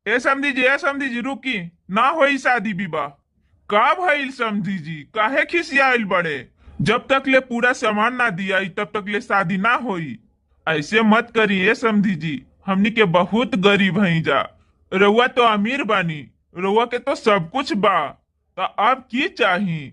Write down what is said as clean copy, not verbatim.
ए समधी जी, ए समधी जी, रुकी ना होई शादी विवाह। का भइल समधी जी, काहे खिसियाइल बड़े? जब तक ले पूरा सामान ना दियाई तब तक ले शादी ना होई। ऐसे मत करी ए समधी जी, हमनी के बहुत गरीब हई जा। रउआ तो अमीर बानी, रउआ के तो सब कुछ बा, तो अब की चाही?